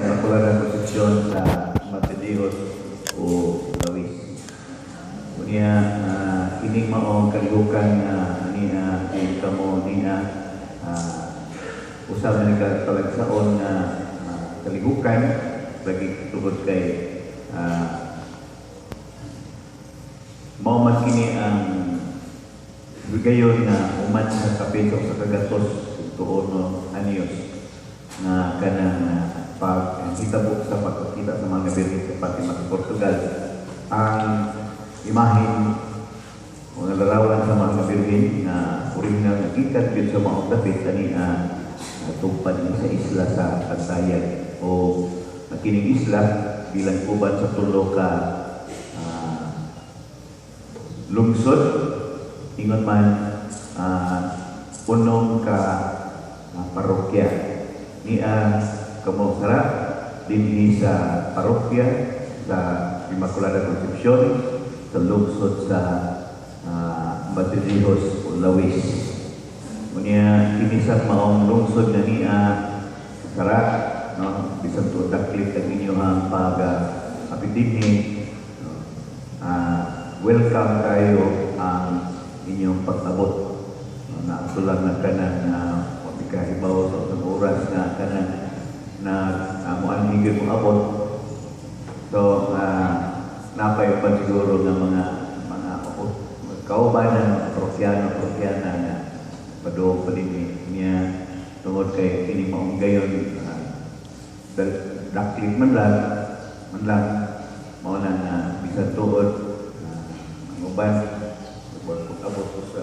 Immaculada Concepcion sa Madridejos o Lawis. Unya kining maong kalihukan nga niya kay kamo niya usa man ka talagsaon nga kalihukan lagi tungod kay mao man kini ang gayon nga human sa kapin sa kagatos tuono anyos nga kanang pag hitabo sa pagpakita sa mga Birhen sa Fatima sa Portugal, ang imahen o nga larawan sa mga Birhen nga original nga gikan gyud sa maong dapit ani tugpad ni sa isla sa Bantayan o ang kining isla bilang uban sa tulo ka lungsod, ingon man unom ka parokya. Nia kamo sara dinhi sa parokya sa Immaculada Concepcion sa lungsod sa Madridejos o Lawis. Unya kini sa maong lungsod na niya sara, no, bisan tuod daklit ang inyong pag hapit dinhi, no, welcome kayo ang inyong pag-abot, no, na lang na kanang wa mi kahibaw sa usang oras nga kanang na moanhi gyud mo abot. So napay pa siguro nga mga kaubanan, mga parokyano, parokyana nga padung pa dinhi niya tungod kay kini maong gayon daklit man lang mao na nga bisan tuod ang uban pag-abot ko sa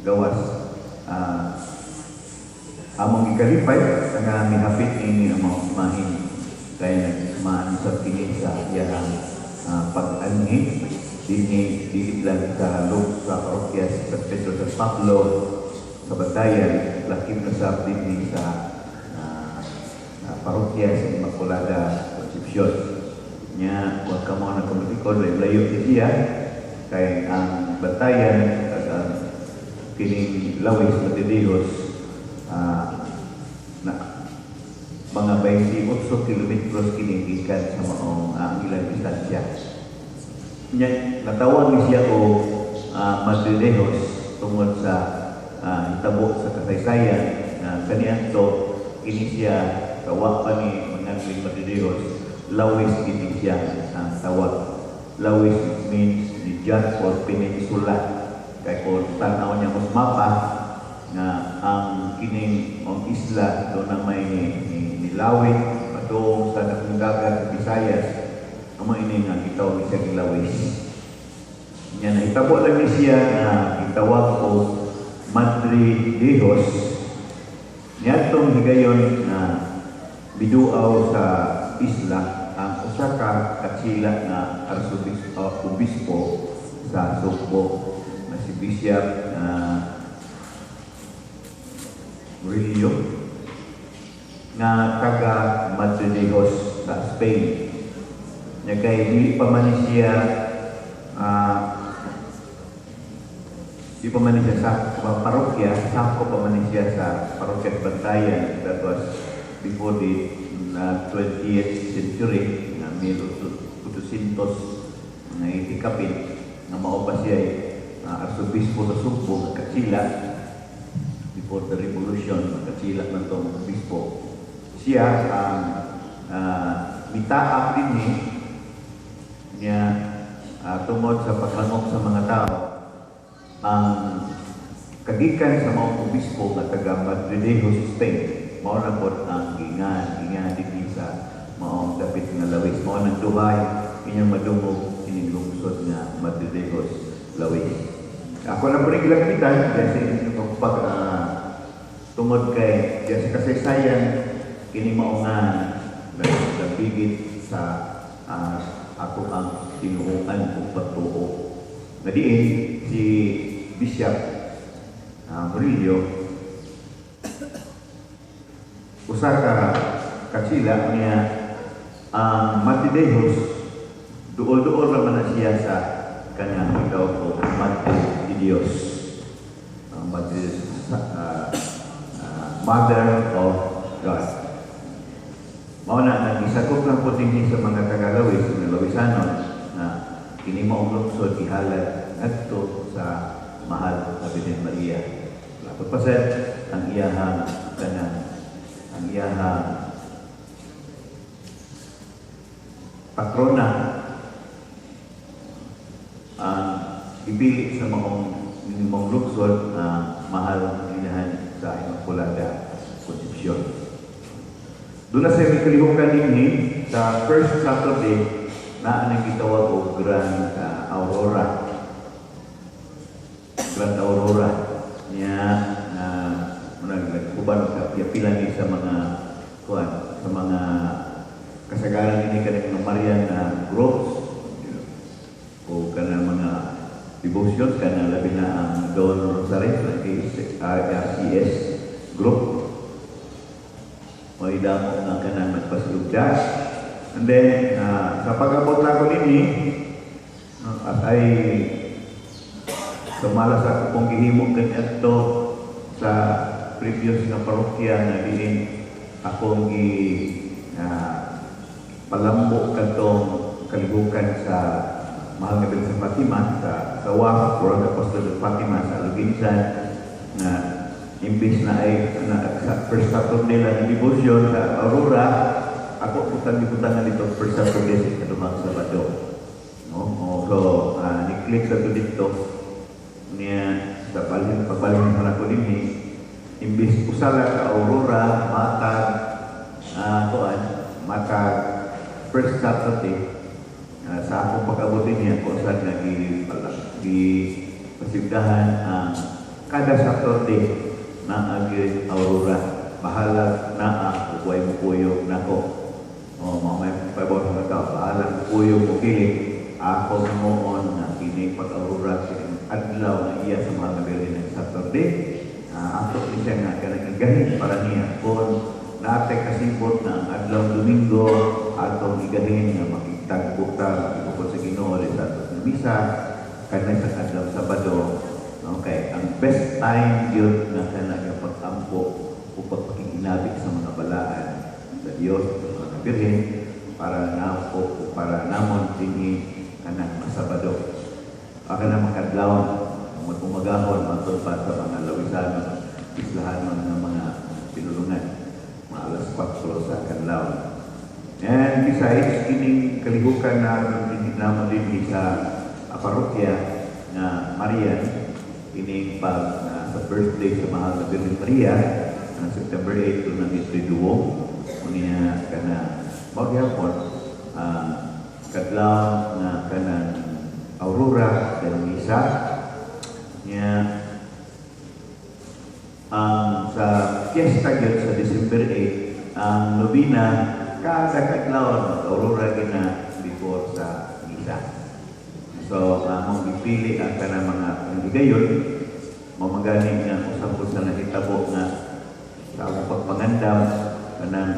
gawas, among ikalipay nga mihapit ini ang mga imahin kay nagmaan sa kini sa iyang pag-anhi dinhi dili lang sa loob sa parokya sa San Pedro San Pablo sa Bantayan, lakip na sa dinhi sa parokya sa Immaculada Concepcion. Nya wa kamo na kamatikod, layo siya kay ang Bantayan kag ang kining Lawis, Madridejos, na mga 28 kilometros kini gikan sa maong ilang distansya. Nya natawag ni siya og Madridejos tungod sa hitabo sa kasaysayan na kaniadto kini siya kawa pa ni mangadling Madridejos, Lawis kini siya ang tawag. Lawis means the or peninsula. Kay kung tan-aw niya mo sa mapa nga ang kining ang isla do na may ni lawit padung sa dakong dagat sa Visayas, amo ini nga gitawag siya Lawis. Nya nahitabo lang ni siya nga gitawag og Madridejos niadtong higayon na biduaw sa isla ang usa ka katsila nga arsobispo, obispo sa Sugbo na si Bishop Murillo nga taga Madridejos sa Spain. Nya kay dili pa man ni siya di pa man ni siya sa parokya, sako pa man ni siya sa parokya sa Bantayan. That was before the 20th century, na 1800 mga itikapin, nga mao pa siya arsobispo sa Sugbo, nga katsila before the revolution, katsila man to mga obispo. Siya ang mitaak dinhi niya tungod sa paghangop sa mga tao ang kagikan sa mga obispo nga taga Madridejos, Spain, mao na pod ang gingan dinhi sa maong dapit nga Lawis. Mao nang duhay inyong madungog ining lungsod nga Madridejos, Lawis. Ako lang po rin gilagpitan kasi inyong pag tungod kay diya sa kasaysayan kini mao nga nabigit sa ako ang tinuoan ug pagtuo. Nga diin si Bishop Murillo usa ka katsila niya. Ang Madridejos duol-duol ra man na siya sa kanyang gitawag og Madre de Dios. Ang Madre, Mother of God. Mao na nagisakop lang po dinhi sa mga tagalawis, mga Lawisanon, na kini maong lungsod gihalad ngadto sa Mahal na Birhen Maria. Lapot pa sir, ang iyahang kanang ang iyahang patrona ang ipili sa maong maong lungsod na mahal inahan sa Immaculada Concepcion. Doon na sa may kalihukan dinhi sa first Saturday na ang gitawag og Grand Aurora. Grand Aurora niya na muna nagkuban sa pila ni sa mga kuan sa mga kasagaran ini kanang mga Marian na groups o kanang mga devotions, kanang labi na ang Dawn Rosary RCS group, may damo nga kanang magpasilugda. And then sa pag-abot nako dinhi, no, at ay sumala sa ako pong gihimo kaniadto sa previous nga parokya nga diin akong gi palambo kadtong kalihukan sa Mahal nga Birhen sa Fatima sa WAF, World Apostolate of Fatima sa Luginsan, na imbis na ay na, sa first Saturday lang ang devotion sa Aurora, ako putang gibutangan dito first Saturday sa ikaduhang Sabado, no? O, so ni-click sa to dito niya sa balhin pagbalhin man ako dinhi, imbis usa lang ka Aurora matag kuan matag first Saturday, sa akong pag-abot niya kung saan nga gi gi pasigdahan ang kada Saturday na agi Aurora, bahala naa ug way mukuyog nako. O mamay pabor sa tao, bahala mukuyog o dili, ako himuon nga kini pag-aurora kining adlaw nga iya sa Mahal nga Birhen ng Saturday, ato ni siya nga kanang gahin para niya kung naatay kasibot na ang adlaw Domingo atong igahin nga makitagbo ta, makikupod sa Ginoo sa atong misa kanang sa adlaw Sabado. Okay, ang best time yun nga kanang nga pag-ampo o pagpakighinabik sa mga balaan sa Dios, sa mga Birhen, para nako o para namon dinhi kanang Masabado. Aka na makadlawon, mag-umagahon, matod pa sa mga Lawisano, islahanon ng mga pinulungan, mga alas 4 sa kadlawon. And besides, kining kalihukan na namon dinhi sa parokya na Marian, kining pag sa birthday sa Mahal na Birhen Maria, na September 8 to nang ito, unya kana mao gyapon kadlaw na kanang Aurora dan misa niya. Ang sa fiesta gyud sa December 8, ang nobina, kada kadlaw Aurora gina before sa misa. So among gipili ang kanang mga higayon, mamagaling nga usab ko sa nahitabo nga sa akong pagpangandam kanang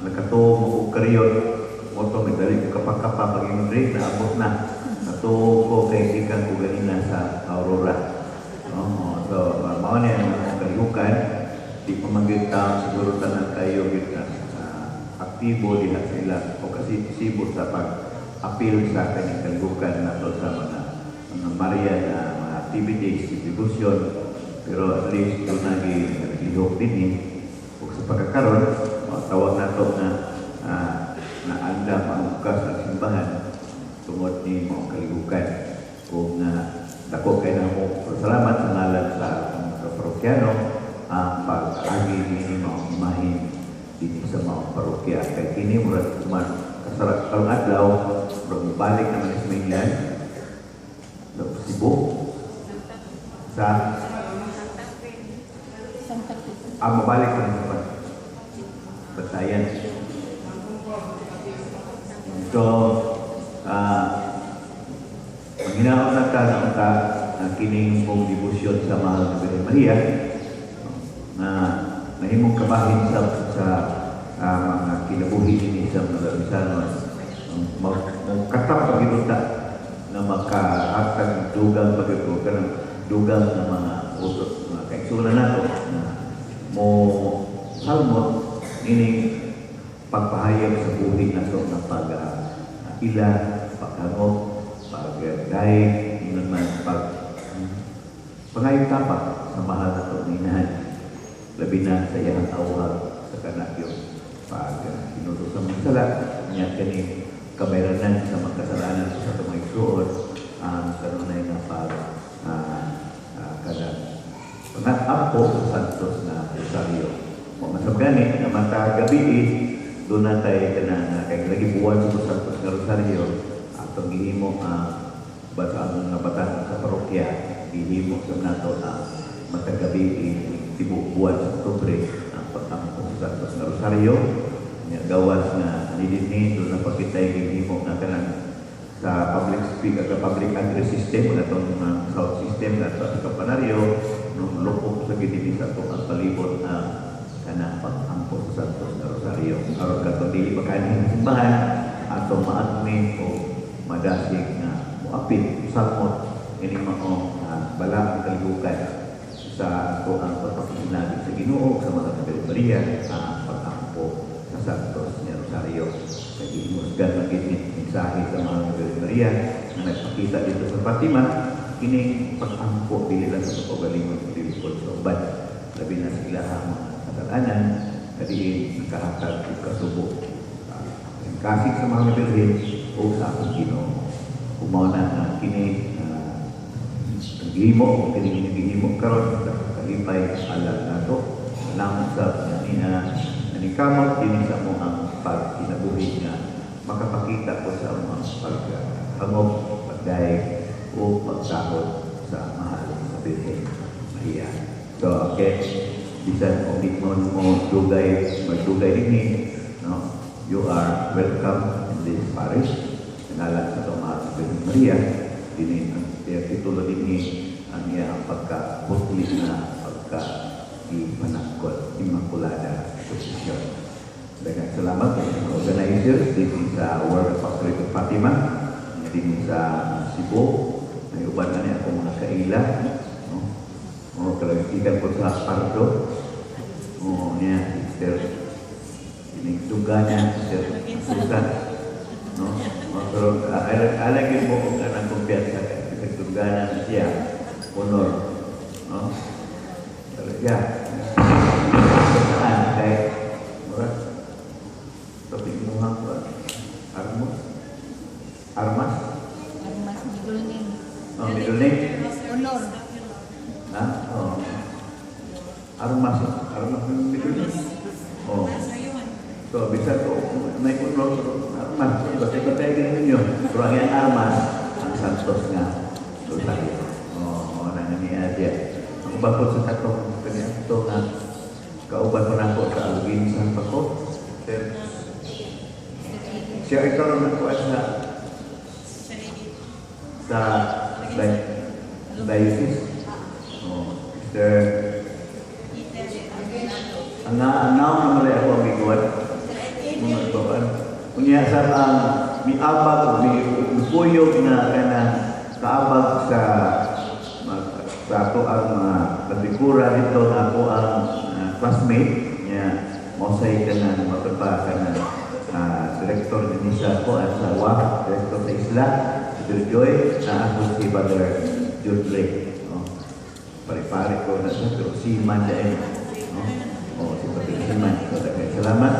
nakatuo mo og karyon mo to medali ko kapag pag break na abot na natuo ko kay gikan ko ganina sa Aurora. Oh, so mao ni ang akong kalihukan. Di pa man gyud ta siguro tanan kayo gyud na aktibo diha sa ila o kasi sibo sa pag apil sa kaning kalihukan nato sa mga Maria na mga activities, devotion, pero at least doon na gilihok din eh. Ug sa pagkakaron, tawag nato na naandam ang bukas ang simbahan tungod ni maong kalihukan. Kung dako kay namo salamat sa ngalan sa akong kaparokyano ang pag-agi niini maong imahin dinhi sa maong parokya. Kay kini murag kuman kasarat karong adlaw, murag mobalik naman sa mainland sa Cebu sa Santa Cruz. Mabalik pa rin sa Bantayan. So, manghinaot na ka na unta ang kining mong debosyon sa Mahal na Birhen Maria na nahimong kabahin sa mga kinabuhi ini sa mga Lawisanon. Mag katap pag na makahatag dugang pag kanang dugang ng mga utot, mga kaigsuonan nato na mo salmot ining ila paghangop, pagdaig, ingon man pag pangayong tapak sa mahal nato nga inahan, labi na sa iyang awhag sa kanagyo pag tinuto sa mga sala niya, kani kabayranan sa mga kasalanan sa atong mga igsuon, ang kanunay nga pag kanang pangat-ampo sa Santos na Rosario. O masab gani nga mata gabi doon na tayo kanang kay lagi buwan sa Santos nga Rosario, atong gihimo ang basta ang mga bata sa parokya, gihimo sa nato ang matag gabi tibuok buwan sa Oktubre ang pag-ampo sa Santos nga Rosario. Nya gawas na ni doon na pagkitay gihimo na kanang sa public speak sa public address system atong sound system na sa kampanaryo nung lupok sa gid sa atong ang palibot ang kanang pag-ampo sa Santos nga Rosario, aron katong dili makaanhi sa simbahan atong maadmin o madasig nga moapil salmot ini maong balang kalihukan sa ato ang pagpakisinabig sa Ginoo sa mga Birhen Maria, ang pag-ampo sa Santos nga Rosario. Nagihimusgan man gid mensahe sa mga Birhen Maria na nagpakita dito sa Fatima, kining pag-ampo dili lang sa pagpagalingon dili pod sa uban, labi na sa ilahang mga kasalanan kadiin nakahatag og kasubo kasig sa mga Birhen o sa atong Ginoo. Ug mao na nga kini ang gihimo, kini gihimo karon kalipay alang nato. Salamat sa niya nanikamot dinhi sa among pagkinabuhi nga makapakita ko sa among paghangop, pagdaig o pagtahod sa mahal sa Birhen Maria. So, okay, bisan og di mo mo dugay magdugay dinhi, no? You are welcome in this parish. Ngalan sa atong mahal sa Birhen Maria, dinhi ang titulo dinhi ang iyang pagka-putli na pagka ipanangkot, Immaculada Concepcion. Daghang salamat sa mga organizers dinhi sa World Apostolate of Fatima, dinhi sa Cebu, may uban na niya akong mga kaila, no? O kalagikan ko sa Pardo, o niya, Sister, ining niya, Sister Susan, no? O, pero alagin mo kung kanang kumpiyansa ka, bisag dungganan siya, honor, no? Pero siya, saan kay mura, tapi imuhang ko, Armos, Armas, Armas, middle name. Oh, middle name, Honor. Ha? Oh. Armas, Armas yung middle name. Oh. So, bisan ko, may honor, pero Armas, batay-batay ganun ninyo. Pero ang iyang Armas, ang Santos nga, Rosario. Oh, na nga niya siya. Ang uban po sa katong kaniadto nga, kauban mo na ako sa Aluginsan pa ko. Sir, siya ikaw naman ko sa sa diocese. Oh, Sister, ang naon na malay ako ang biguan. Mga bawaan. Unya sa ang miabag o mipuyog na kanang kaabag sa sa ato ang mga kadikura dito na ako ang classmate niya, mausay ka na mapapa ka na director din sa ako at sa WAF, director sa isla, si Sir Joy, na ako si Brother Jude. No? Pare-pare ko na siya, pero seaman dahil. No? O, si Brother Seaman. So, daghang salamat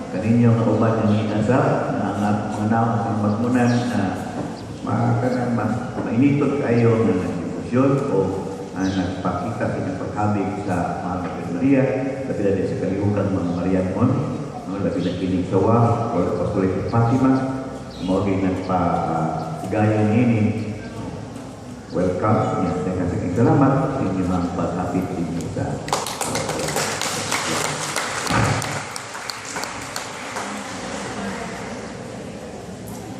kaninyo nga uban nga niinasap na ang mga naong ang magmunan na makakanang mas mainitot kayo nga nagdebosyon o nagpakita sa inyong paghabig sa mahal na Birhen Maria, labi na din sa kalihukan mga Marianhon, no, labi na kining sa WAF, World Apostolate of Fatima, mao gyud nagpa-higayon niini. Welcome, niya, daghang salamat sa inyong paghapit.